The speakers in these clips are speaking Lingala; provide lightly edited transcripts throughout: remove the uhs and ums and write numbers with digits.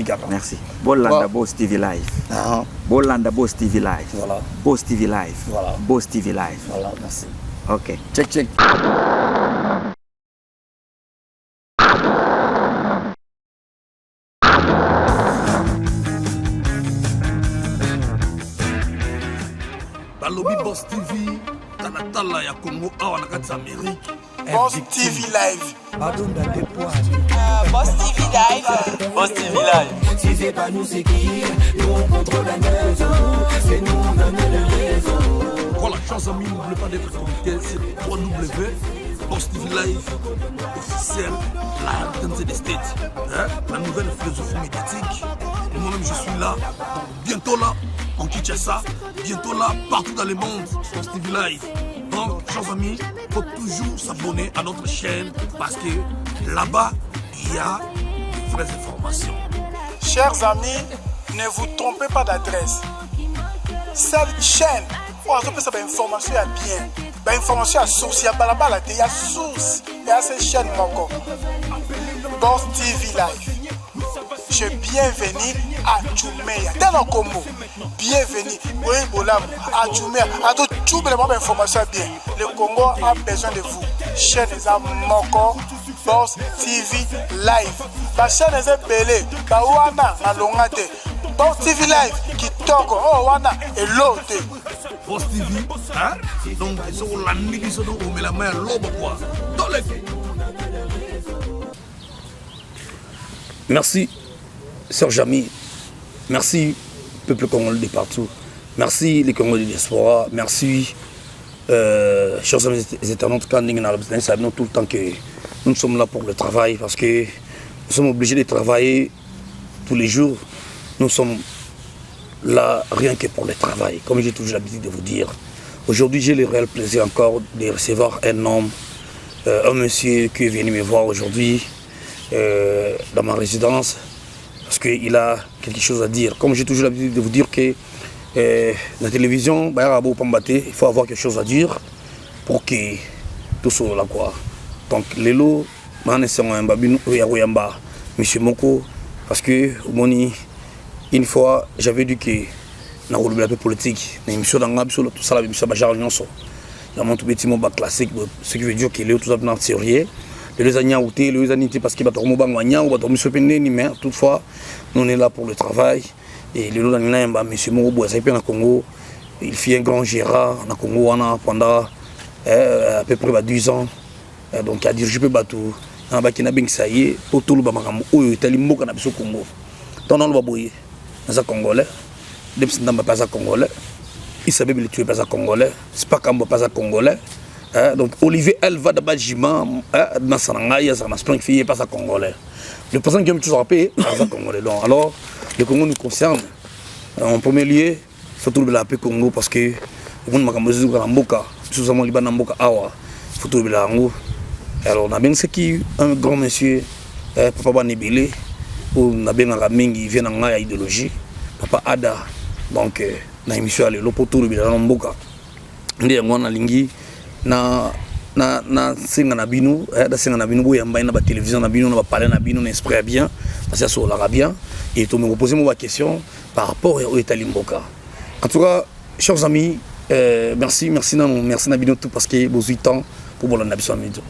Tolandi kaka. Merci. Bolanda Boss TV Live. Ah. Bolanda Boss TV Live. Voilà. Boss TV Live. Voilà. Boss TV Live. Voilà, merci. Ok. Check, check. Balobi Boss TV, talatala ya Congo awa na kati ya Amérique. Boss TV Live. Boss TV Live. Boss TV Live. Si c'est pas nous, c'est qui? Nous on contrôle la maison. C'est nous, on donne le réseau. Voilà, chers amis, n'oubliez pas d'être connectés sur 3W Boss TV Live officiel, la RTNC des States. Hein? La nouvelle philosophie médiatique. Et moi-même, je suis là. Donc, bientôt là, en Kinshasa, bientôt là, partout dans le monde, Boss TV Live. Donc, chers amis, il faut toujours s'abonner à notre chaîne parce que là-bas, il y a de vraies informations. Chers amis, ne vous trompez pas d'adresse. Cette chaîne oyo azopesa bainformation ya bien, bainformation ya source, ya balabala te, ya source, ya se chaîne moko, Boss TV Live. Je bienvenue à Tchoumeya. Tala kombo. Bienvenue. Oui, bolamu. À Tchoumeya. À tout Tchoubele, moi, information bien. Le Congo a besoin de vous. Chaîne eza moko. Boss TV Live. Ba chaîne eza ebele. Ba wana na longa te. Boss TV Live kitoko. Oh wana elo te. Boss TV, hein? Donc, ils ont la mise donc on met la main à l'aube quoi. Dans les Merci, Serge Ami. Merci, peuple congolais de partout. Merci, les Congolais de diaspora. Merci, chers amis internautes. Quand nous savons tout le temps que nous sommes là pour le travail parce que nous sommes obligés de travailler tous les jours. Nous sommes là rien que pour le travail, comme j'ai toujours l'habitude de vous dire. Aujourd'hui, j'ai le réel plaisir encore de recevoir un homme, un monsieur qui est venu me voir aujourd'hui dans ma résidence parce qu'il a quelque chose à dire. Comme j'ai toujours l'habitude de vous dire que la télévision, bah, il faut avoir quelque chose à dire pour que tout soit là, quoi. Donc, lelo, monsieur Moko, parce que moni, une fois, j'avais dit que dans le politique, dans l'émission dans tout ça, l'émission Bajar Nyonso, il y a mon tout petit mot classique, ce qui veut dire que tout ça dans sérieux. Les années les années parce que bato mobango nyau bato miso pendeni, mais toutefois nous on est là pour le travail. Et lelo na nina yamba monsieur Moko Boye, azali pe na Congo, il fit un grand gérant na Congo wana pendant à peu près ba 10 ans. Donc a dirigé pe bato na baki na bengisa ye po toloba makambo oyo etali mboka na biso Congo. Tant na loba boye, naza congolais, Dems Ndamba pe aza congolais, Issa Bebe Litué pe aza congolais, Spakambo pe aza congolais. Donc Olivier Elva Dabajima, Massanangaï, Azana Springfield, pas congolais. Le président Guillaume toujours rappelé, aza congolais. Donc alors, le Congo nous concerne. En premier lieu, faut tout la paix Congo parce que on m'a comme ça mboka, tout ça mon Liban mboka awa, faut tout la ngo. Alors on a bien ce qui un grand monsieur, papa Banebele, on a bien la mingi vient en ngai idéologie, papa Ada. Donc na émission aller lopo tout le mboka. Ndi yango na lingi na na na senga na bino, na senga na bino boyamba na ba télévision na bino na ba palais na bino na esprit bien parce que ça la bien et to me poser moi question par rapport au état limboka. En tout cas, chers amis, merci, merci non, merci na bino tout parce que vos 8 ans pour bolanda biso midi.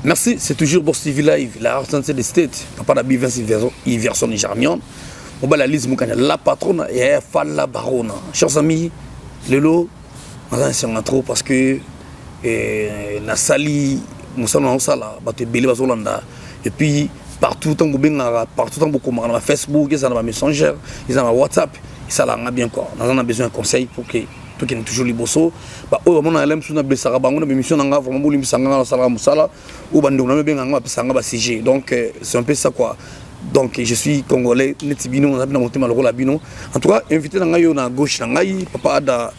Merci, c'est toujours Boss TV Live, la RTNC des States, papa na Bivens Iverson Jarmion. Mobala Lise Mukanya, la patronne et Falla Barona. Chers amis, lelo naza nsenga trop parce que nasali mosala na osala bato ebele bazolanda et puis partout ntango bobengaka, partout ntango bokomaka na ba Facebook, eza na ba Messenger, eza na ba WhatsApp, esalaka bien quoi. Naza na besoin ya conseil pour que tokende toujours liboso. Ba oyo bamona na mosusu nablesaka bango na bémission na nga, vraiment bolimbisa nga, nasalaka mosala oyo bandeko na bengaka nga, bapesaka nga ba sujet. Donc c'est un peu ça quoi. Donc je suis congolais neti bino, naza na motema lokola bino. En tout cas, invité na ngai yo na gauche na ngai, papa Ada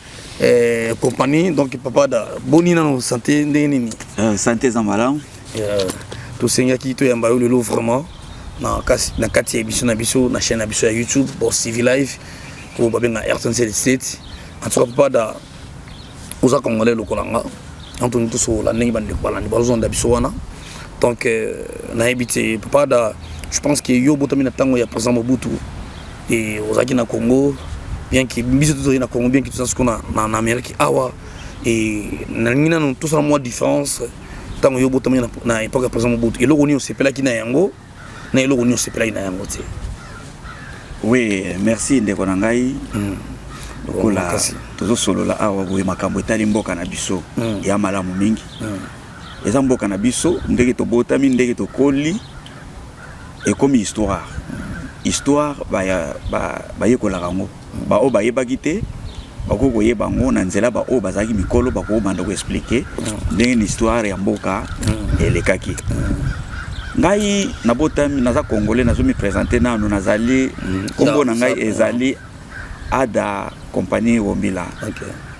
compagnie. Donc papa Ada, boni nano santé ndenge nini? Santé eza malamu. Tosengaki toyamba yo lelo vraiment na kasi na kati ya émission na biso na chaîne na biso ya YouTube Boss TV Live oyo babenga RTNC State. En tout cas, papa Ada, oza congolais lokola nga. Antoni tosola ndenge bandeko balandi bazonda biso wana. Donc nayebi te papa Ada, Je pense que yo botami na ntango ya président Mobutu et ozalaki na Congo, bien que biso tozalaki na Congo, bien que toza sikoyo na Amérique awa. Et nalingi nano tosala mwa différence. Ntango yo botami na époque ya président Mobutu, eloko nini osepelaki na yango na eloko nini osepelaki na yango te? Oui, merci ndeko na ngai. Lokola Makasi. tozosolola awa boye, makambo etali mboka na biso ya malamu mingi. Eza mboka na biso, ndenge tobotami, ndenge tokoli, ekomi histoire. Histoire bayekolaka yango. Baoyo bayebaki te bakoki koyeba yango na nzela. Baoyo bazalaki mikolo bakobanda koexpliquer ndenge ni histoire ya mboka elekaki. Ngai nabotami, naza Congolais. Nazomiprésenter nanu, nazali, nkombo na ngai ezali Ada Compagnie Wombila.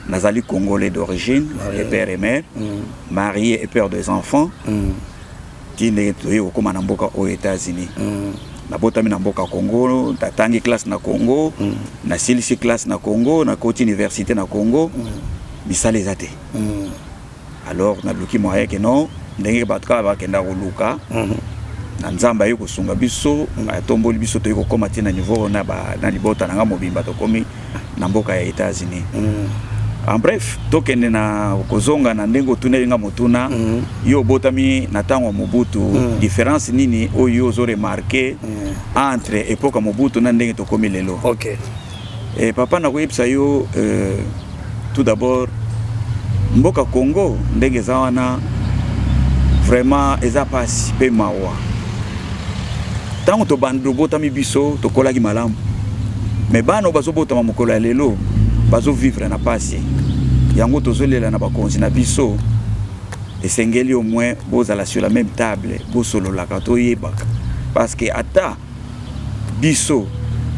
Nazali Congolais d'origine. Marié. Et père et mère, marié et père des enfants. Ti ndenge toye kokóma na mboka oyo États-Unis. Nabotami na mboka Congo, natangi classe na Congo, nasilisi classe na Congo, nakoti université na Congo. Misala eza te. Alors naluki moyen ke non, ndenge bato kaka bakenda koluka na Nzambe, aye kosunga biso, atomboli biso, toyei kokóma ti na niveau na libota na nga mobimba, tokomi na mboka ya États-Unis. En bref, tokende na kozonga na ndenge otuneli nga motuna. Yo obotami na ntango ya Mobutu. Différence nini oyo ozoremarquer entre époque ya Mobutu na ndenge tokomi lelo? E, papa, nakoyebisa yo tout d'abord, mboka Congo ndenge eza wana, vraiment eza pasi mpe mawa. Ntango tobandi, tobotami, biso tokolaki malamu, mais bana oyo bazobotama mokolo ya lelo bazovivre na pasi. Yango tozolela na bakonzi na biso, esengeli au moins bozala sur la même table, bosololaka, toyebaka, parce que ata biso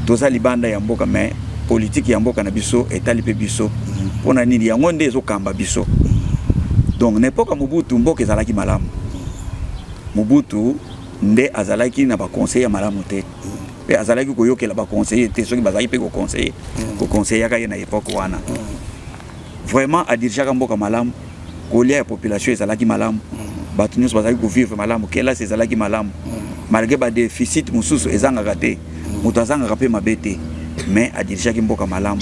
toza libanda ya mboka, mais politique ya mboka na biso etali mpe biso. Mpona nini? Yango nde ezokamba biso. Donc na époque ya Mobutu, mboka ezalaki malamu. Mobutu nde azalaki na baconseiller ya malamu te, mpe azalaki koyokela baconseiller te. Soki bazalaki mpe koconseiller, koconseillaka ye na époque wana, vraiment adirigeaka mboka malamu. Kolia ya population ezalaki malamu, bato nyonso bazalaki kovivre malamu, kelasi ezalaki malamu, malgré badéficit mosusu ezangaka te, moto azangaka mpe mabe te, mais adirigeaki mboka malamu.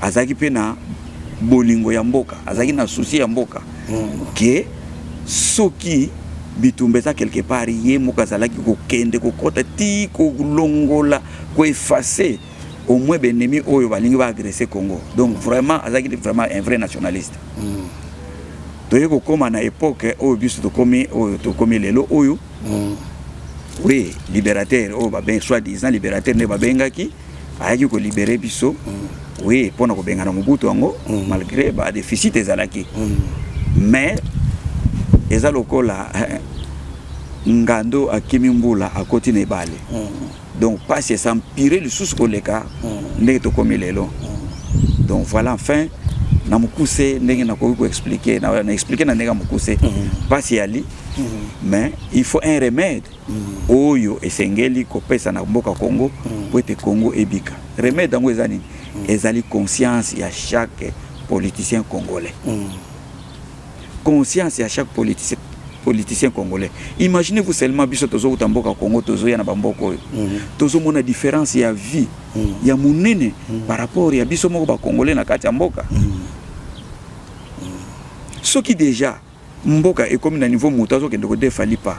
Azalaki mpe na bolingo ya mboka, azalaki na souci ya mboka, ke soki bitumba eza quelque part, ye moko azalaki kokende kokɔta ti kolongola, koeffacer au moins baennemi oyo balingi baagresser Congo. Donc vraiment azalaki vraiment un vrai nationaliste. Toye kokóma na époque oyo biso tokomi, oyo tokomi lelo oyo. Oui, libérateur oyo babengi soit disant libérateur, nde babengaki, ayaki kolibérer biso, oui, mpona kobengana Mobutu yango, malgré badéficit ezalaki, mais eza lokola ngando akimi mbula, akoti na ebale. Donc pasi es'empirer lisusu koleka ndenge tokomi lelo. Donc voilà, enfin, na mokuse ndenge nakoki koexpliquer, na expliquer na ndenge ya mokuse, pasi yali, mais il faut un remède oyo esengeli kopesa na mboka Congo po ete Congo ebika. Remède yango eza nini? Ezali conscience ya chaque politicien congolais, conscience ya chaque politicien congolais. Imaginez-vous seulement, biso tozowuta mboka Congo, tozoya na bamboka oyo, tozomona différence ya vie ya monene par rapport ya biso moko bacongolais na kati ya mboka. Soki déjà mboka ekomi na niveau moto azokende kodefa lipa,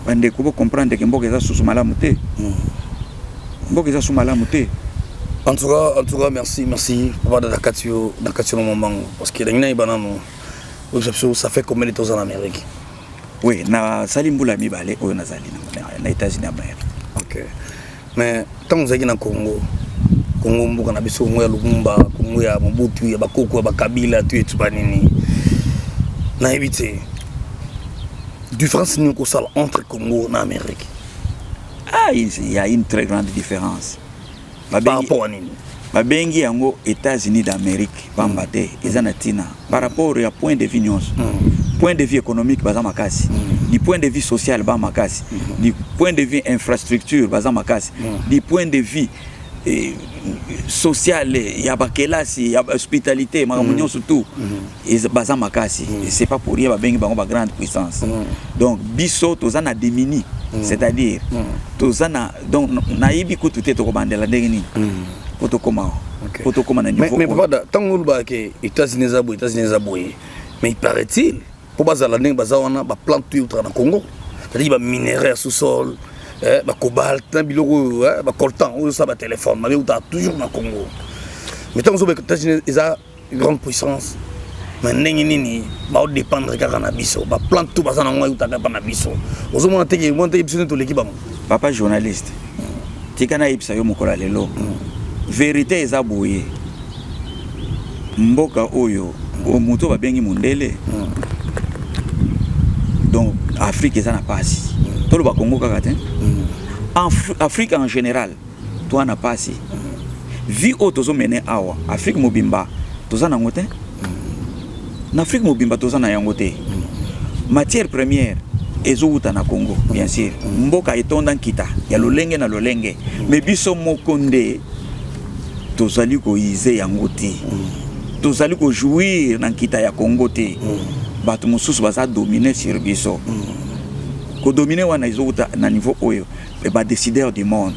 bandeko, bocomprendre ke mboka eza susu malamu te, mboka eza susu malamu te. En tout cas, merci, merci, papa Dada Katio, na Katio Mambango. Parce que dans nano, ça fait combien de temps en Amérique? Oui, nasali mbula 2 oyo nazali na États-Unis Amérique. Ok. Mais tant que vous na Congo, Congo mboka na biso, Congo ya Lumumba, Congo ya Mobutu, ya bakoko, ya bakabila, tu et banini. Nayebi te. Différence nini kosala entre Congo na Amérique? Ah, il y a une très grande différence. Par rapport à nini? Babengi yango États-Unis d'Amérique pamba te. Eza na ntina par rapport ya point de vue nyonso. Point de vue économique, baza makasi. Du point de vue social, ba makasi. Du point de vue infrastructure, baza makasi. Du point de vue Sociale ya bakelasi, ya hospitalité, makambo nyonso tout baza makasi. C'est pas pour rien babengi bango bagrande puissance. Donc biso toza na démuni, c'est-à-dire toza na, donc nayebi kutu te tokobandela ndenge nini po tokóma po tokóma na niveau. Mais papa, ntango olobaka ke États-Unis eza boye, États-Unis eza boye, mais il paraît-il mpo bazala ndenge baza wana, baplante tout eutaka na Congo, c'est-à-dire baminerai ya sous-sol, bacobalt na biloko oyo, bacoltan oyo osala batelefone, mabe eutaka toujours na Congo. Mais ntango ozoba États-Unis eza grande puissance, mais ndenge nini baodépendre kaka na biso? Baplante tout baza nango eutaka mpa na biso. Ozomona teke, mona teke biso nde toleki bango. Papa journaliste, tika nayebisa yo mokolo ya lelo, vérité eza boye: mboka oyo, moto babengi mondele, donc Afrique eza na pasi. Toloba Congo kaka te, Afrique en général toa na pasi. Vie oyo tozomene awa, Afrique mobimba toza nango te. Na Afrique mobimba toza na yango te. Matière première ezowuta na Congo, bien sûr. Mboka etonda nkita ya lolenge na lolenge, mais biso moko nde tozali koize yango te, tozali kojouir na nkita ya Congo te. Bato mosusu baza domine sur biso. Kodomine wana ezowuta na niveau oyo badécideur du monde,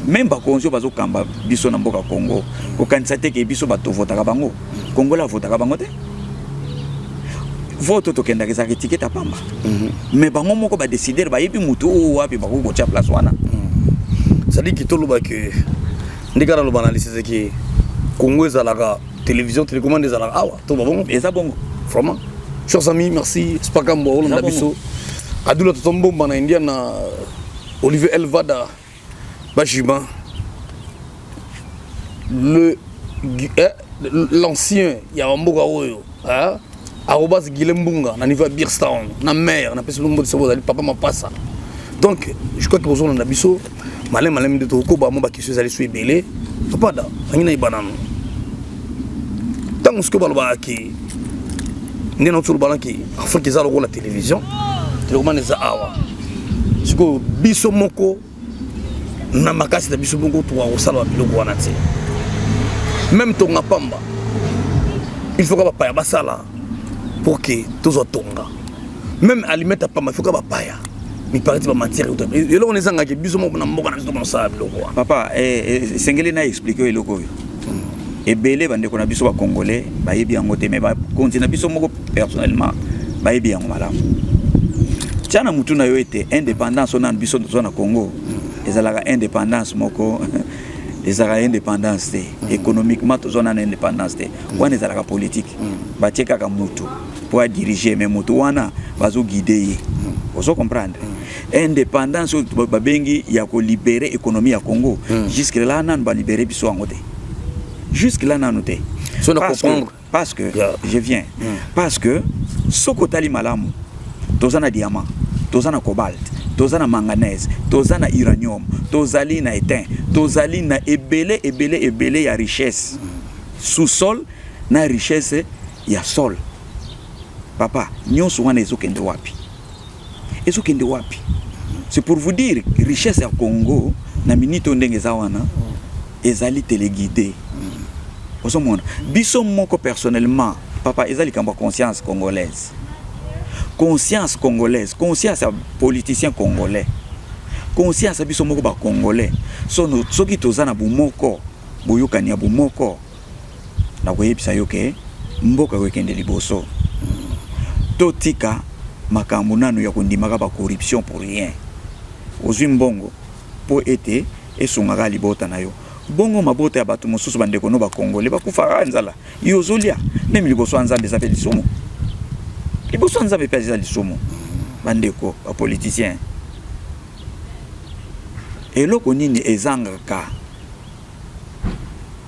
même bakonzi oyo bazokamba biso na mboka Congo. Kokanisa te ke biso bato votaka bango. Congolais avotaka bango te. Vote tokendaka ezalaka étiquette ya pamba, mais bango moko badécideur bayebi motu oyo wapi bakoki kotia place wana. C'est-à-dire ke toloba ke nde kaka naloba na lisese ke Congo ezalaka télévision, télécommande ezalaka awa to babongo. Eza bongo. Vraiment, chers amis, merci. Spakambo olanda biso, Adula Toto Mbomba na India, na Olivier Elvada Bajuma, le l'ancien ya bamboka oyo, arobase Gile Mbunga na niveau ya Beerstown na maire, napesi bino mbote soki ozali papa mapasa. Donc je crois que bozolanda biso maleme maleme nde tokokoba mo baquestion ezali so ebele. Papa da angi nayeba nano, ntango sikoyo balobaka ke nde nauti olobana ke Afrique eza lokola télévision, télécommande eza awa, sikoyo biso moko na makasi na biso moko tokoka kosala babiloko wana te? Même tonga pamba, il faut ka bapaya basala pour que tozwa tonga. Même allumette ya pamba, il faut ka bapaya mipariti bamatière. Eloko wana ezangaki biso moko na mboka na biso tokonosala biloko wana. Papa, esengeli na explique oyo eloko oyo ebele bandeko na biso bacongolais bayebi yango te, mais bakonzi na biso moko personnellement bayebi yango malamu. Tia na mutu na yo ete indépendance oyo nanu biso toza na Congo ezalaka indépendance moko, ezalaka indépendance te. Économiquement toza nana indépendance te. Wana ezalaka politique, batie kaka mutu mpo adirige, mais motu wana bazoguide ye. Ozo comprendre? Indépendance oyo babengi ya kolibérer économie ya Congo, jusque là nanu balibérer biso yango te, jusque là nanu te. So na Parce que, comprendre. parce que je viens, parce que soki otali malamu, toza na diamant, toza na cobalt, toza na manganèse, toza na uranium, tozali na étain, tozali na ebele ebele ebele ya richesse sous-sol na richesse ya sol. Papa, nyonso wana ezokende wapi? Ezokende wapi? C'est pour vous dire, richesse ya Congo na minute oyo ndenge eza wana ezali téléguidé. Ozomona biso moko personnellement, papa, eza likambo ya conscience congolaise, conscience congolaise, conscience ya politicien congolais, conscience ya biso moko bacongolais. So, soki toza na bomoko, boyokani ya bomoko, nakoyebisa yo ke mboka kokende liboso. Totika makambo nanu ya kondimaka bacorruption pour rien. Ozwi mbongo mpo ete esungaka libota na yo, bongo mabota ya bato mosusu, bandeko no bakongole bakufaka nzala, yo ozolia. Même liboso ya Nzambe eza mpe lisumu, liboso ya Nzambe mpe eza lisumu. Bandeko bapoliticien, eloko nini ezangaka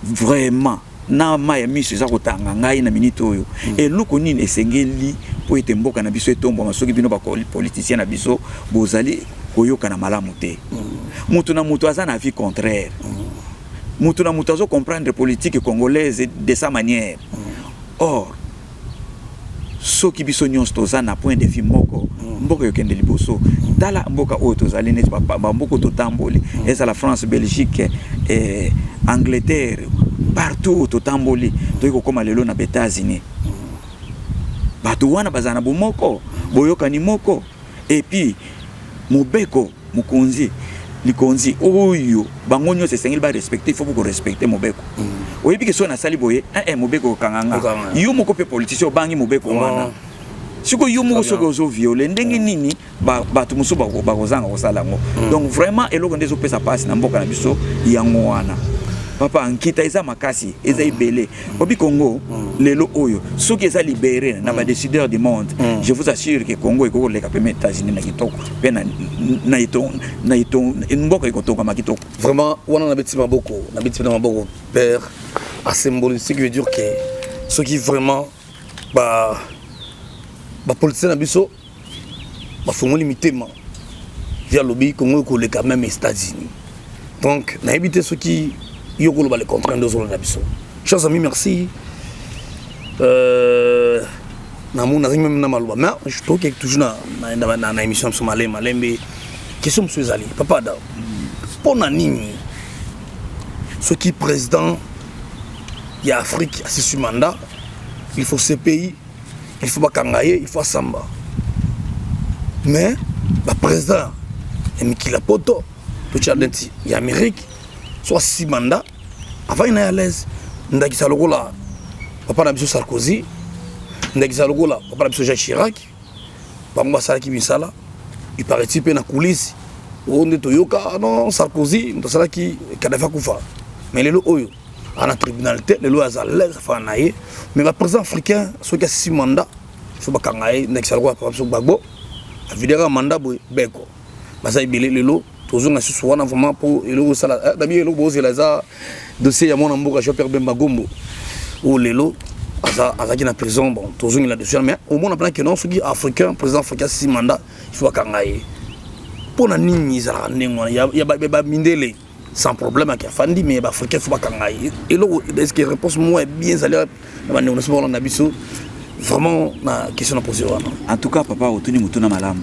vraiment na mai ya miso eza kotanga ngai na minute oyo? Eloko nini esengeli mpo ete mboka na biso etombwama soki bino bapoliticien na biso bozali koyokana malamu te? Moto na moto aza na avis contraire, moto na moto azocomprendre politique congolaise de sa manière. Or soki biso nyonso toza na point de vue moko, mboka ekende liboso. Tala mboka oyo tozali, neti bamboka oyo totamboli, ezala France, Belgique, eh, Angleterre, partout totamboli, toyei kokóma lelo na baÉtats-Unis. Bato wana bazala na bomoko, boyokani moko, et puis mobeko mokonzi likonzi oyo bango nyonso esengeli barespecte. Il faut bokorespecte mobeko. Oyebi ke soki nasali boye, mobeko okanga nga. Yo moko mpe politicien obangi mobeko wana. Sikoyo yo moko soki ozoviole, ndenge nini bato mosusu bakozanga kosala yango? Donc vraiment, eloko nde ezopesa mpasi na mboka na biso yango wana, papa. Nkita eza makasi, eza ebele. Obi Congo lelo oyo, soki eza libéré na badécideur du monde, je vous assure que Congo ekoki koleka mpe États-Unis na kitoko, mpe na mboka ekotongama kitoko. Vraiment, wana nabeti maboko, nabeti na maboko. Père asemboli, ce qui veut dire que soki vraiment bapoliticien na biso bafongoli mitema, ye alobi Congo ekoleka même États-Unis. Donc nayebi te soki yo koloba le contraire nde ozolanda biso. Chers amis, merci. Namoni nazangi même na maloba, mais toke toujours na émission na biso malembe malembe. Question mosusu ezali, papa Ada, mpo na nini soki président ya Afrique asisi mandat, il faut CPI, il faut bakanga ye, il faut asamba, mais baprésident ya mikili ya poto, totia neti ya Amérique, so asisi mandat, avandi na ye à l'aise? Ndakisa lokola papa na biso Sarkozy, ndakisa lokola papa na biso Jacques Chirac, bango basalaki misala, il paraît mpe na coulisse oyo nde toyoka, non, Sarkozy moto asalaki Kadafi akufa, mais lelo oyo ana tribunal te, lelo oyo aza l'aise, afana na ye. Mais baprésident africain, soki asisi mandat, so bakanga ye. Ndakisa lokola papa biso Gbagbo, avidaka mandat boye, beko baza ebele. Lelo tozonga lisusu wana vraiment mpo eloko osala nabi, eloko bozela eza dossier ya mwana mboka Jean Pierre Bemba Gombo, oyo lelo azalaki na prison. Bon, tozongela dossier, mais omona mpena ke non, soki africain, président africain asisi mandat, il faut bakanga ye. Mpo na nini ezalaka ndenge wana? Ya bamindele sans problème, aki afandi, mais baafricain faut bakanga ye. Eloko, est ce que réponse moko ya bien ezali na bandeko na biso bakolanda biso vraiment na question na pose wana? En tout cas, papa, otuni motuna malamu.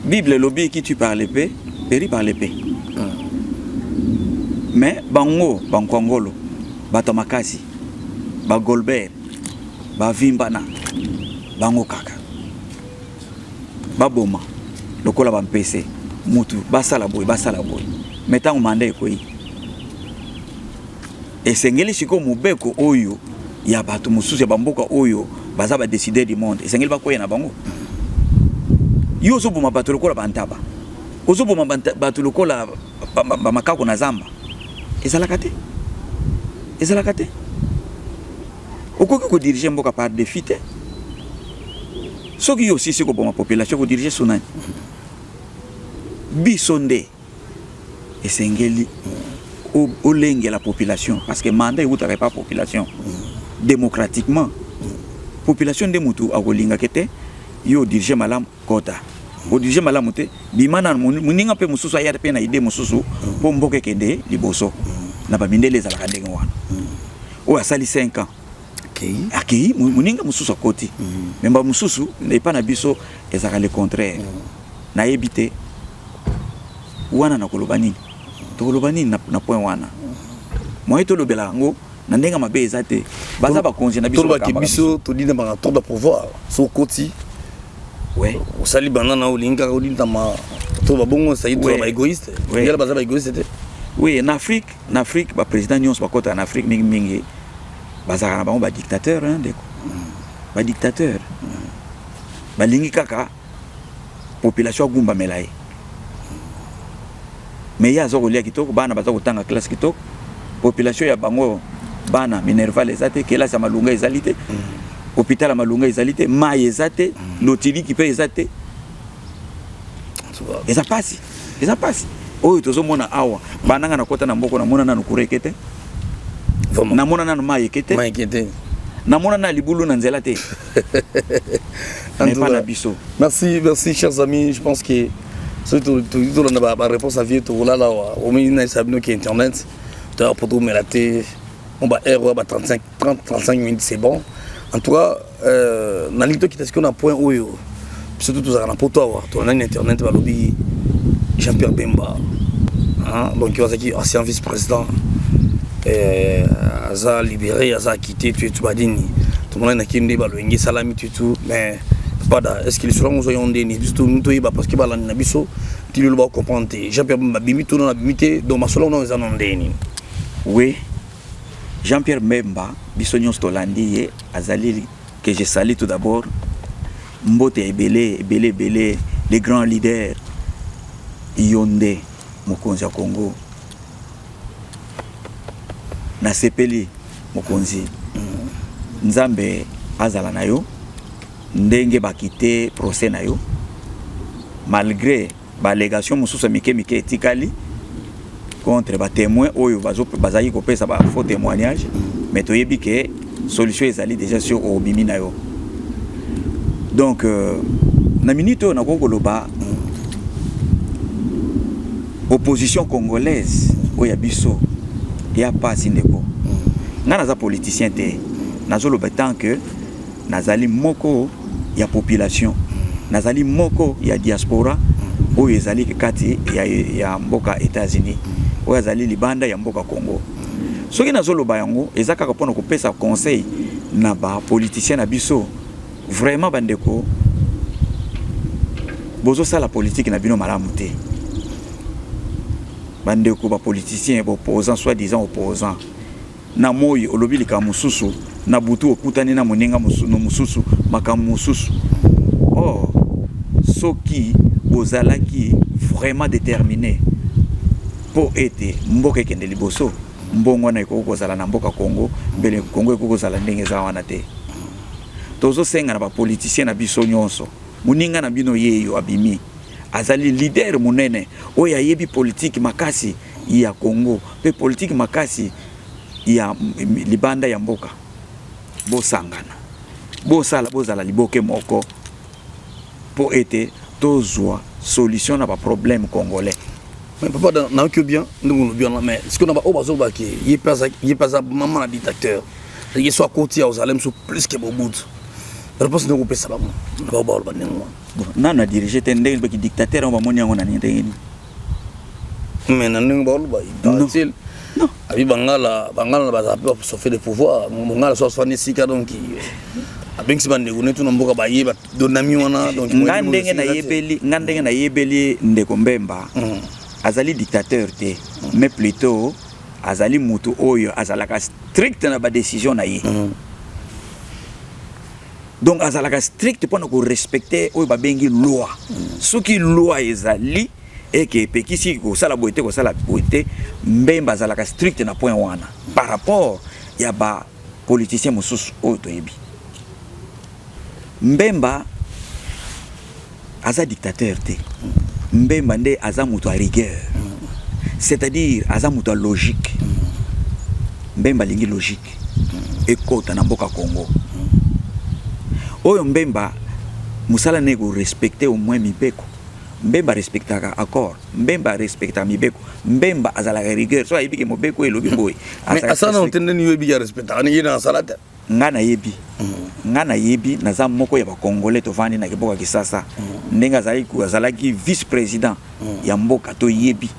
Bible elobi: "Qui tue par l'épée périt par l'épée." Mais bango bankwangolo, bato ya makasi, bagolbert bavimbana bango kaka baboma lokola bampese mutu, basala boye, basala boye. Mais ntango mandat ekoyi, esengeli sikoyo mobeko oyo ya bato mosusu ya bamboka oyo baza badécideur du monde, esengeli bakwea na bango. Yo ozoboma bato lokola bantaba, ozoboma bato lokola bamakako na zamba. Ezalaka te, ezalaka te. Okoki kodirige mboka par défi te. Soki yo osisi koboma population, kodirige so nani? Biso nde esengeli olengela population, parce que mandat eutaka epa population démocratiquement. Population nde motu akolingaka te. Yo odirige malamu, kota. Odirige malamu te, bima na moninga mpe mosusu aya mpe na idée mosusu mpo mboka ekende liboso. Na bamindele ezalaka ndenge wana. Oyo asali 5 ans, akei, moninga mosusu akoti. Mais bamosusu epa na biso ezalaka le contraire. Nayebi te wana nakoloba nini, tokoloba nini na point wana. Moye tolobela yango na ndenge mabe eza te, baza bakonzi na biso. Tolobaki biso todindamaka trop de pouvoir. So okoti, osali banda na olingi kaka odindama to babongo, esali to baégoïste, yala baza baégoïste te. Oui, na Afrique, na Afrique, baprésident nyonso bakɔtaka na Afrique mingimingi bazalaka na bango badictateur, ndeko, badictateur. Balingi kaka population agumbamela ye, mais ye aza kolia kitoko, bana baza kotanga classe kitoko, population ya bango bana minerval eza te, kelasi ya malunga ezali te, hôpital ya malunga ezali te, mai eza te, lotiliki mpe eza te. Eza pasi, eza pasi oyo tozomona awa. Bandanga nakota na mboka, namona nanu courant eke te, namona nanu mai eke te, namona na libulu na nzela te, mais pas na biso. Merci, merci, chers amis. Je pense que soki tolanda baréponse à vie, tokolala awa. Omoni na esa bino ke internet toyaka po tomela te. Bon, ba heure oyo ba 35, 30, 35 minutes, c'est bon. En tout cas, nalingi tokita sikoyo na point oyo. Surtout tozalaka na poto awa, tolandani na internet, balobi Jean Pierre Bemba Hein, donc azalaki ancien vice président, aza libéré, aza acquitté, tu tu badini tomonani na kini nde balongi esalami tu tu. Mais pada, est ce que lisolo yango ozoya ndeni? Biso toyeba, parce que balandi na biso ti lelo bacomprendre te. Jean Pierre babimi to nano abimi te, donc masolo yango eza no ndeni? Oui, Jean Pierre Mbemba, biso nyonso tolandi ye, azali que je salue tout d'abord. Mbote ebele ebele ebele, les grands leaders. Yo nde mokonzi ya Congo, nasepeli mokonzi. Nzambe azala na yo ndenge bakite procès na yo, malgré baallégation mosusu ya mike mike etikali contre batémoin oyo bazalaki kopesa bafaux témoignage, mais toyebi ke solution ezali déjà sur obimi na yo. Donc na minute oyo nakoki koloba, opposition congolaise oyo ya biso ya pasi. Ndeko, ngai naza politicien te, nazoloba tant que nazali moko ya population, nazali moko ya diaspora oyo ezali kati ya mboka États-Unis, oyo azali libanda ya mboka Congo. Soki nazoloba yango, eza kaka mpona kopesa conseil na bapoliticien na biso. Vraiment bandeko, bozosala politike na bino malamu te. Bandeko bapoliticien, baopposant, soi-disant opposant, na moi olobi likambo mosusu, na butu okutani na moninga mosusu, makambo mosusu. Or soki bozalaki vraiment déterminé mpo ete mboka ekende liboso, mbongo wana ekoki kozala na mboka Congo, mbele Congo ekoki kozala ndenge eza wana te. Tozosenga na bapoliticien na biso nyonso, moninga na bino yeyo abimi, azali leader monene oyo ayebi politike makasi ya Congo mpe politike makasi ya libanda ya mboka. Bosangana, bosala, bozala liboke moko mpo ete tozwa solution na baproblème congolais. Mais papa, nayoki bien ndenge olobi wana, mais sikoyo na baoyo bazolobaki ye mpe aza mama na dictateur, ye so akoti ya ozala mosu plus que Mobutu, réponse ndenge kopesa bango na bao baloba ndenge wana? Bon, nano adirige te, ndenge baki dictateur yango bamoni yango na ndenge nini? Mais na ndenge baoloba, paraît-il abi bangala, bangala bazala mpe basofait de pouvoir. Mongala so aswani esika, donc abengisi bandeko ne tuna mboka baye donami wana. Donc nga ndenge nayebeli, nga ndenge nayebeli ndeko Mbemba, azali dictateur te, mais plutôt azali motu oyo azalaka strict na badécision na ye. Donc azalaka strict mpona korespecte oyo babengi loi. Soki loi ezali eke epekisi kosala boye te, kosala boye te, Mbemba azalaka strict na point wana par rapport ya bapoliticien mosusu oyo toyebi. Mbemba aza dictateur te. Mbemba nde aza moto ya rigueur, c'est-à-dire aza moto ya logique. Mbemba alingi logique ekota na mboka Congo oyo. Mbemba mosala na korespecte au moins mibeko. Mbemba respectaka accord, Mbemba respectaka mibeko, Mbemba azalaka rigueur. So ayebi ke mobeko elobi boye. Asala nano te, ndeni yo yebi ya respectaka ye na asala te? Nga nayebi, nga nayebi, naza moko ya bacongolais tovandi na mboka Kisasa. Ndenge azalaki vice président ya mboka, toyebi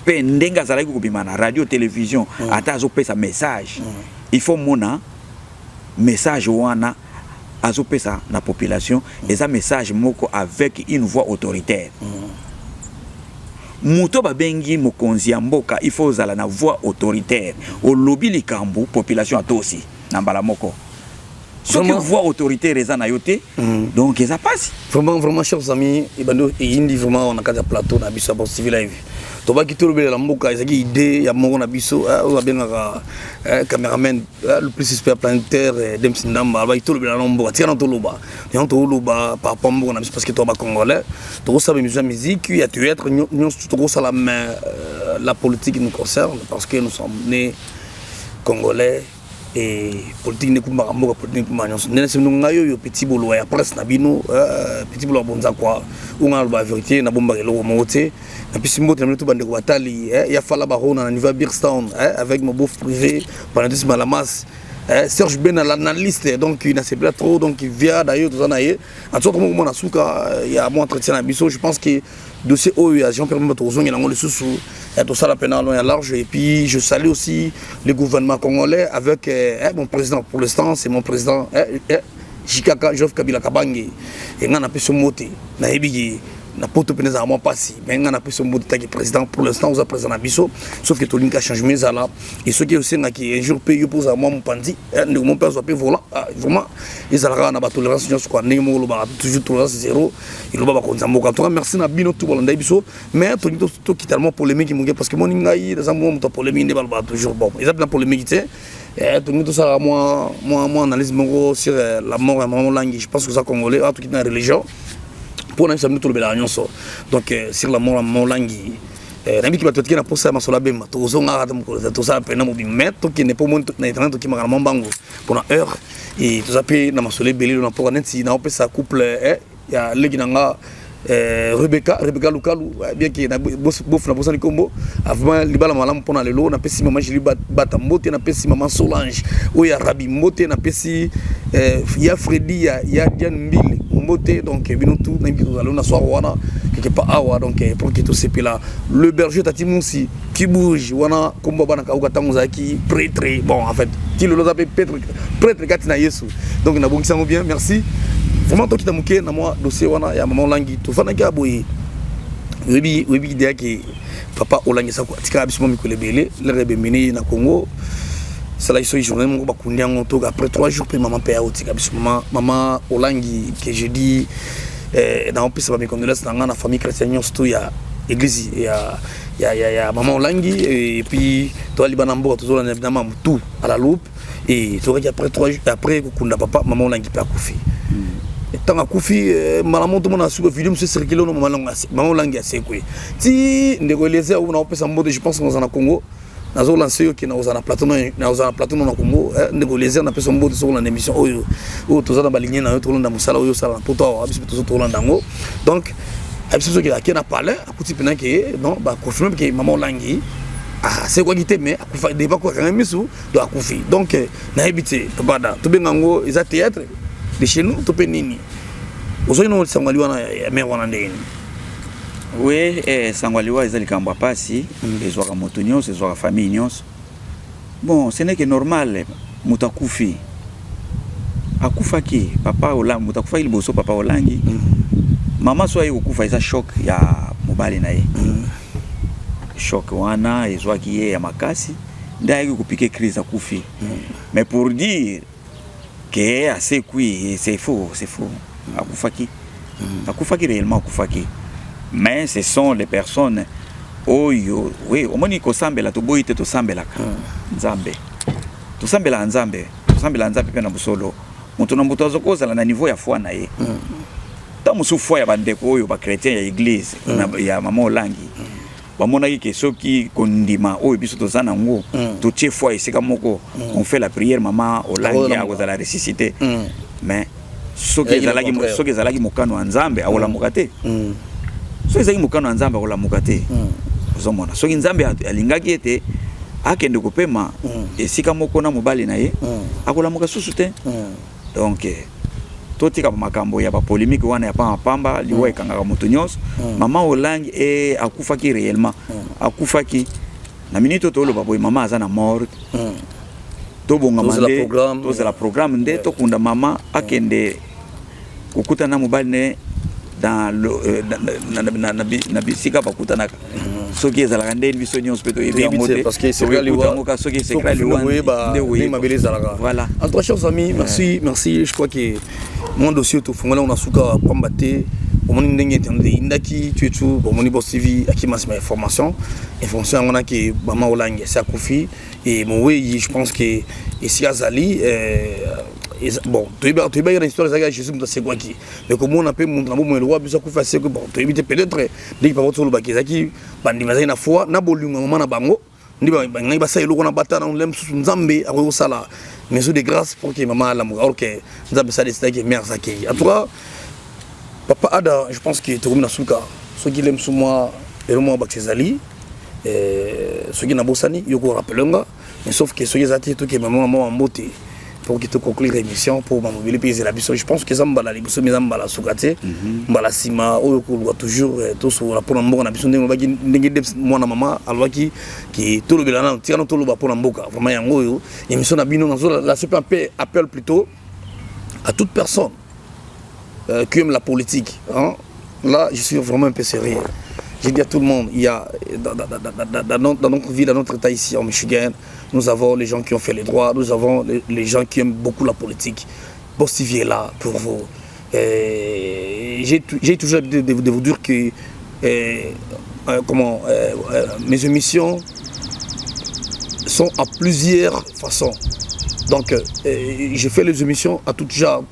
mpe ndenge azalaki kobima na radio, télévision, ata azopesa message, il faut mona message wana azopesa na population eza message moko avec une voix autoritaire. Moto babengi mokonzi ya mboka, il faut ozala na voix autoritaire. Olobi likambo, population atosi na mbala moko. Soki voix autoritaire eza na yo te, donc eza pasi. Vraiment, vraiment, chers amis, ebandi eyindi vraiment na kati ya plateau na biso ya Boss TV Live. Tobaki tolobelela mboka, ezalaki idée ya moko na biso oyo babengaka cameraman le plus suspect planétaire, Dems Ndamba. Alobaki tolobela na mboka, tika na toloba yango, toloba par rapport mboka na biso, parce que toa bacongolais, tokosala émission ya musique, ya théâtre, nyonso tokosala, mais la politique nous concerne parce que nous sommes nés congolais et politique nde ekumbaka mboka, politique nde ekumbaka nyonso. Ndenge nasemi ngai oyo petit bolowa ya presse na bino, petit bolowa bonzakwa oyo, ngai naloba vérité, nabombaka eloko moko te. Napesi mbote na bino to bandeko batali ya Fala Barona na niveau ya Birstown avec mon beauf privé Panatis Malamas. Serge Bena, l'analyste, donc il n'a trop, donc il vient d'ailleurs, tout ça, en tout cas, moi, il y a mon entretien à biso, je pense que dossier oyo ya Jean-Pierre Bemba tozongi yango lisusu ya tosala pena long ya large. Et puis je salue aussi le gouvernement congolais avec mon président. Pour l'instant, c'est mon président JKK, Joseph Kabila Kabange. E ngai napesi mbote, nayebi ke na poto pene ezala mwa mpasi, mais ngai napesi mbote taki président. Pour l'instant oza président na biso, sauf que tolingi changement ezala. Et soki osengaki un jour mpe yo mpo ozala mwa mopanzi, ndeko mo mpe azwa mpe volant, vraiment ezalaka kaka na batolérance nyonso kua ndenge moko olobaka toujours tolérance zéro, eloba bakonzi ya mboka. En tout cas, merci na bino tu bolanda biso. Mais tolingi tokita mwa polémique moke, parce que moni ngai naza mwa moto ya polémique nde balobaka toujours. Bon, eza mpena polémique te. Tolingi tosalaka mwa analyse moko sur la mort ya mama Olangi. Je pense que oza congolais, awa tokiti na religion mpo na biso bino tolobelaka nyonso. Donc sur la mort ya mama Olangi, nayebiki bato batiki na posa ya masolo abemba, tokozongaka te mokolo tosala mpena mobimba, mais tokende mpo moni na internet tokimaka na mwa mbangu mpona heure. E toza mpe na masolo ebele na mpoka neti naopesa couple ya leki na nga Rebecca Lukalu, bien que na bof na bosani kombo vraiment. Libala malamu mpona lelo. Napesi mama Julie Bata mbote, napesi mama Solange oyo ya Rabi mbote, napesi ya Fredi ya Diane Mbile mbote. Donc bino tout nayebi tozala na soir wana quelque part awa, donc pour que tosepela. Le berger Tati Musi qui bouge wana, kombo bana kauka ntango ozalaki prêtre. Bon, en fait, ti lelo oza mpe prêtre kati na Yesu, donc nabongisi yango bien. Merci vraiment. Tokita moke na mwa dossier wana ya mama Olangi. Tofandaki ya boye, oyebi idea ke papa Olangi atikaka biso mwa mikolo ebele lere ebembeni na Congo. Esalaki soki journée moko bakundi yango to après 3 jours mpe mama mpe aotika biso, mama Olangi, que je dis naopesa bamécondoléance na ngai na famille chrétienne nyonso to ya église ya mama Olangi. Et puis toali bana mboka tozolanda évidemment tout à la loupe. Et tokaki après 3 jours après kokunda papa, mama Olangi mpe akufi. Ntango akufi, mbala moko tomona suka video mosusu ecircule ono mama Olangi asekwe. Ti ndeko Eliezer oyo naopesa mbote, je pense naza na Congo, nazolance yo ke nakozala na plateau, nakozala na plateau na Congo. Ndeko Eliezer, napesa mbote soki olanda émission oyo. Toza na baligne na yo, tolanda mosala oyo osala na poto awa, biso mpe tozo tolanda yango. Donc abiso soki ake na palais, akuti mpena ke non, baconfirme ke mama Olangi asekwaki te, mais akufa depa ko akanga misu, donc akufi. Donc nayebi te, bada tobenga yango eza théâtre de chez nous to mpe nini. Ozwaki nango lisango ali wana ya mare wana ndenge nini? Oui, sango ya liwa eza likambo ya pasi. Ezwaka moto nyonso, ezwaka famille nyonso. Bon, ce n'est que normal. Moto akufi, akufaki papa Olangi, moto akufaki liboso papa Olangi. Mama so aye kokufa, eza choc ya mobali na ye. Choc wana ezwaki ye ya makasi nde ayaki kopiquer crise, akufi. Mais pour dire ke asekwi, c'est faux, c'est faux. Akufaki, akufaki réellement, akufaki. Mais ce sont les personnes oyo, oui, omoni, kosambela toboyi te, tosambelaka Nzambe, tosambelaka Nzambe, tosambelaka Nzambe mpe na bosolo. Moto na moto aza kozala na niveau ya foi na ye. Ntango mosusu foi ya bandeko oyo bachrétien ya église ya mama Olangi bamonaki ke soki kondima oyo biso toza nango, totie foi esika moko, on fait la prière, mama Olangi akozala ressuscité. Mais soki ezalaki, soki ezalaki mokano ya Nzambe, akolamuka te. Soki ezalaki mokano ya Nzambe, akolamuka te. Ozomona, soki Nzambe alingaki ete akende kopema esika moko na mobali na ye, akolamuka susu te. Donc totika makambo ya bapolémique wana ya pamba pamba. Liwa ekangaka moto nyonso. Mama Olangi e akufaki réellement, akufaki. Na minute oyo toloba boye, mama aza na morgue. Tobongama nde tozala programme nde tokunda mama, akende kokutana na mobali ne dans le, na bisika bakutanaka. Soki ezalaka nde biso nyonso mpe toyebi yango te, yango ka soki secret liwa nde mabele ezalaka. Voilà. En tout cas, chers amis, merci, merci. Je crois que mon dossier tofongola na suka pamba te. Omoni ndenge internet eyindaki tu etu. Omoni Boss TV akima nsima information yango nake mama Olangi esi akufi e mowei. Je pense que esika azali, bon, toyebaki na histoire ezalaki ya Jésus, moto asekwaki, mais komona mpe moto na bomoi lokwa biso akufi, asekwi, bon, toyebi te. Peut-être ndenge papa tolobaki, ezalaki bandimi azalaki na foi na bolingo ya mama na bango nde bangai basala eloko na batana le mosusu. Nzambe akoki kosala mesure de grâce pour que mama alamuka, or que Nzambe esala esidaki mare azakei. En tout cas, papa Ada, je pense que tokomi na suka. Soki le mosusu mwa elo mwa bakisi ezali, soki nabosani, yo korappeler nga. Mais sauf que soki eza te, tokema mwa mwa mbote. Pour que toconclure émission, pour bamobili mpe ezela biso, je pense que eza mbala liboso, mais eza mbala suka te. Mbala nsima oyo koluka toujours tosokola mpona mboka na biso, ndenge olobaki, ndenge Debs mwana mama alobaki ke tolobela nano, tikana toloba mpona mboka. Vraiment, yango oyo émission na bino. Nazolancer mpe mpe appel plutôt à toute personne qui aime la politique, hein. Là, je suis vraiment un peu sérieux. J'ai dit à tout le monde, il y a dans notre ville, dans notre état ici en Michigan, nous avons les gens qui ont fait les droits, nous avons les gens qui aiment beaucoup la politique. Boss TV est là pour vous. J'ai toujours l'habitude de vous dire que comment, mes émissions sont à plusieurs façons. Donc, je fais les émissions à tout genre.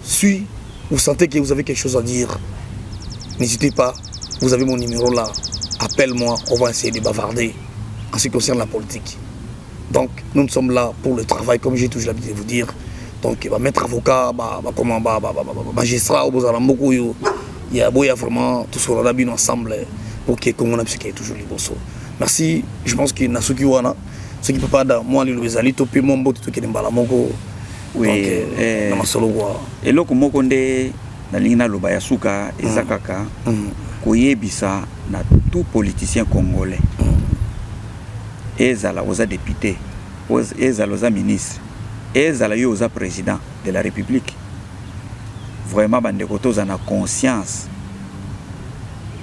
Si vous sentez que vous avez quelque chose à dire, n'hésitez pas, vous avez mon numéro là, appelle-moi, on va essayer de bavarder en ce qui concerne la politique. Donc, nous, nous sommes là pour le travail, comme j'ai toujours l'habitude de vous dire. Donc, bah, maître avocat, bah, comment, bah, magistrat, il y a, il y a vraiment tout ce qu'on a ensemble pour que Congo na biso toujours liboso. Merci, je pense que nasuki wana, ce qui peut pas dans moi liloba ezali to pe mo mbote tokende mbala moko. Oui, donc na masolo kwa. Eloko moko nde nalingi naloba ya suka eza kaka koyebisa na tout politicien congolais, ezala oza député, ezala oza ministre, ezala yo oza président de la République, vraiment bandeko, toza na conscience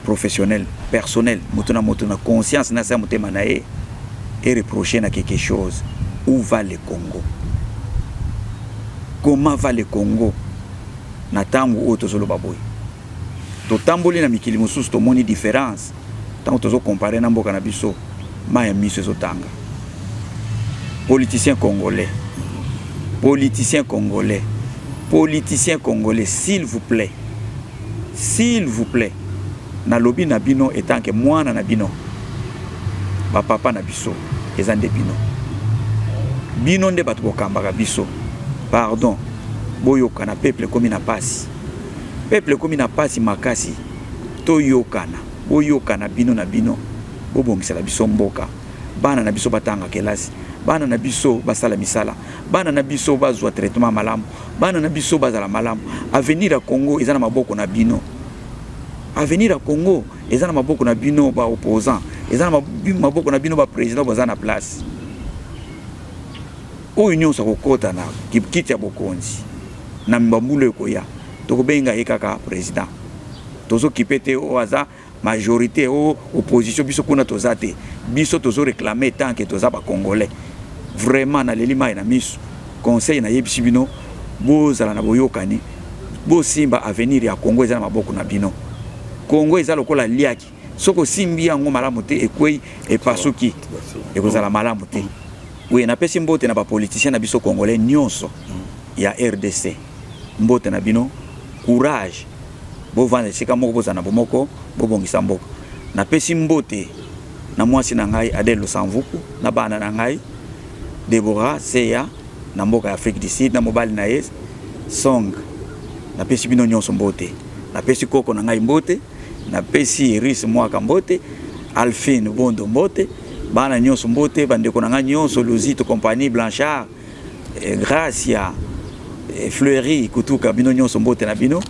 professionnelle, personnelle, moto na moto na conscience na se ya motema na ye ereproche na quelque chose: où va le Congo? Comment va le Congo? Na ntango oyo tozoloba boye, totamboli na mikili mosusu, tomoni différence. Ntango tozocomparer na mboka na biso, mai ya miso ezotanga. Politicien congolais, politicien congolais, politicien congolais, s'il vous plaît, s'il vous plaît, nalobi na bino etanke mwana na bino, bapapa na biso eza nde bino, bino nde bato bokambaka biso. Pardon, boyokana. Peuple ekomi na pasi, peuple ekomi na pasi makasi. Toyokana, boyokana bino na bino, bobongisela biso mboka. Bana na biso batanga kelasi, bana na biso basala misala, bana na biso bazwa traitement malamu, bana na biso bazala malamu. Avenir ya Congo eza na maboko na bino. Avenir ya Congo eza na maboko na bino baopposant, eza na maboko na bino baprésident baza na place. Oyo nyonso akokɔta na kiti ya bokonzi na bambula ekoya, tokobenga ye kaka président. Tozokipe te oyo aza majorité o opposition. Biso kuna toza te, biso tozoréclamer tant que toza bacongolais. Vraiment, naleli mai na miso. Conseil nayebisi bino, bozala na boyokani, bosimba avenir ya Congo eza na maboko na bino. Congo eza lokola liaki, soki osimbi yango malamu te, ekwei, epasuki, ekozala malamu te. Oui, napesi mbote na bapoliticien na biso congolais nyonso ya RDC. Mbote na bino, courage, bovanda esika moko, bozala na bomoko, bobongisa mboka. Napesi mbote na mwasi na ngai Adele Lusamvuku, na bana na ngai Debora Seya na mboka ya Afrique du Sud, na mobali na ye Song. Napesi bino nyonso mbote. Napesi koko na ngai mbote, napesi Iris Mwaka mbote, Alphine Bondo mbote, bana nyonso mbote, bandeko na ngai nyonso, Luzito compagnie, Blanchard, Gracia, Fleury Kutuka, bino nyonso mbote na bino.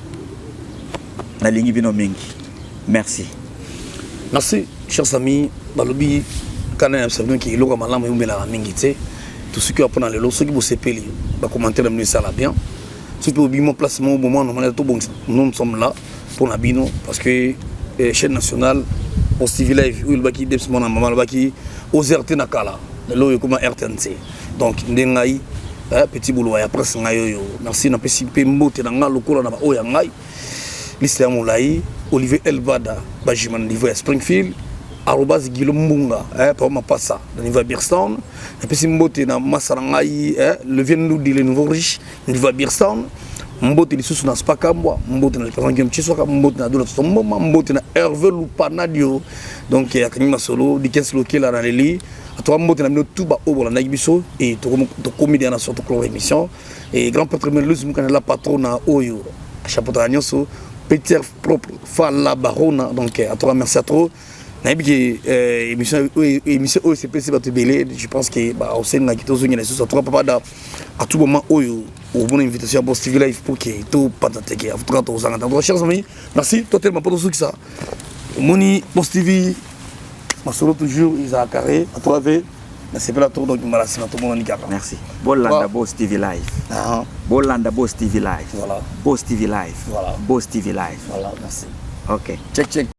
Nalingi bino mingi, merci. Merci, chers amis. Balobi kana ya biso ki eloko malamu eumelaka mingi te. Tosuki mpona lelo. Soki bosepeli, bacommentaire na bino esala bien. Soki mpe obimi place moko moment normal tobongisa, nous, nous sommes là mpona bino, parce que chaîne nationale Boss TV Live oyo elobaki Debs mwana mama, alobaki ozer te na kala, lelo oyo ekoma RTNC. Donc nde ngai petit bolowa ya presse ngai oyo. Merci. Napesi mpe mbote na ngai lokola na baoyo ya ngai liste ya molai: Olivier Elbada Bajima na niveau ya Springfield, arobase Gilo Mbunga, papa Mapasa na niveau ya Beardstown. Napesi mbote na masa na ngai le vieux Ndudi, le nouveau riche, na niveau ya Beardstown. Mbote lisusu na Spakambwa, mbote na le président Guillaume Chiswaka, mbote na Dola Totomboma, mbote na Hervé Lupanadio. Donc akangi masolo Dikens Lokela na leli atoka. Mbote na bino tu baoyo bolandaki biso e tokomi deya na sorte clore émission. Et grand prêtre Melus Mukana, la patronne oyo chapeau nyonso, Peter propre Fala Barona. Donc à toi, merci à trop. Nayebi ke émission oyo esepelisi bato ebele. Je pense ke baosengaki tozongela lisusu. En tout cas, papa da, à tout moment oyo omona invitation ya Boss TV Live pour ke topanza teke, en tout cas tozanga. En tout cas, chers amis, merci totelema mpo tosukisa. Omoni Boss TV, masolo toujours ezala carré. En tout cas, ve nasepela to, donc mbala nsima tomonani kaka. Merci. Bolanda Boss TV Live. Ah. Bolanda Boss TV Live. Voilà. Boss TV Live. Voilà. Boss TV Live. Voilà, merci. Ok. Check, check.